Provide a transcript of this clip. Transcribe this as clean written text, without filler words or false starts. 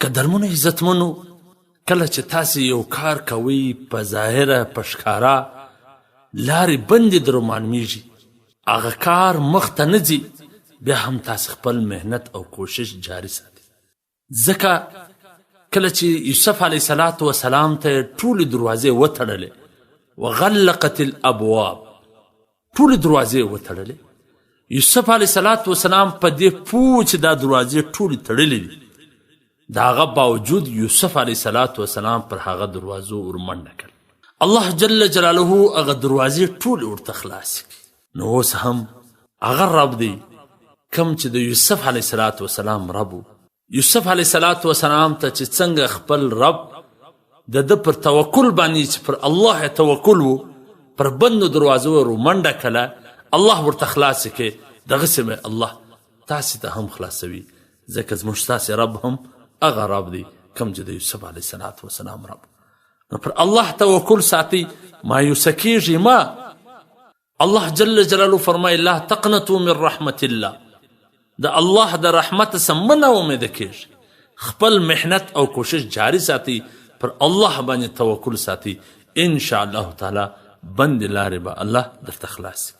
قدرمنو عزتمنو، کله چې تاسې یو کار کوئ، په ظاهره په ښکاره لارې بندې در معلومیږي، هغه کار مخته نه ځي، بیا هم تاسې خپل محنت او کوشش جاري ساتئ. ځکه کله چې یوسف علیه الصلاة والسلام ته ټولې دروازې وتړلې، وغلقت الابواب، ټولې دروازې وتړلې، یوسف علیه الصلاة والسلام په دې پوه چې دا دروازې ټولې تړلې دي، د هغه باوجود یوسف علیه الصلاة والسلام پر هغه دروازو ورمنډه کړه. الله جل جلاله هغه دروازې ټولې ورته خلاصې کړې. نو اوس هم هغه رب دی کوم چې د یوسف علیه الصلاة والسلام رب و. یوسف علیه الصلاة والسلام ته چې څنګه خپل رب د ده پر توکل باندې چې پر الله یې توکل و، پر بندو دروازو یې ورمنډه کړه، الله ورته خلاصې کړې، دغسې به الله تاسې ته هم خلاصوي، ځکه زموږ ستاسې رب هم هغه رب دی کوم چې د یوسف علیه الصلاة والسلام رب. نو پر الله توکل ساتئ، مایوسه کیږئ مه. الله جل جلاله فرمایي لا تقنطوا من رحمت الله، د الله د رحمت څخه مه ناامیده کیږئ، خپل محنت او کوشش جاري ساتئ، پر الله باندې توکل ساتئ، ان شاء الله تعالی بندې لارې به الله درته خلاصې کړي.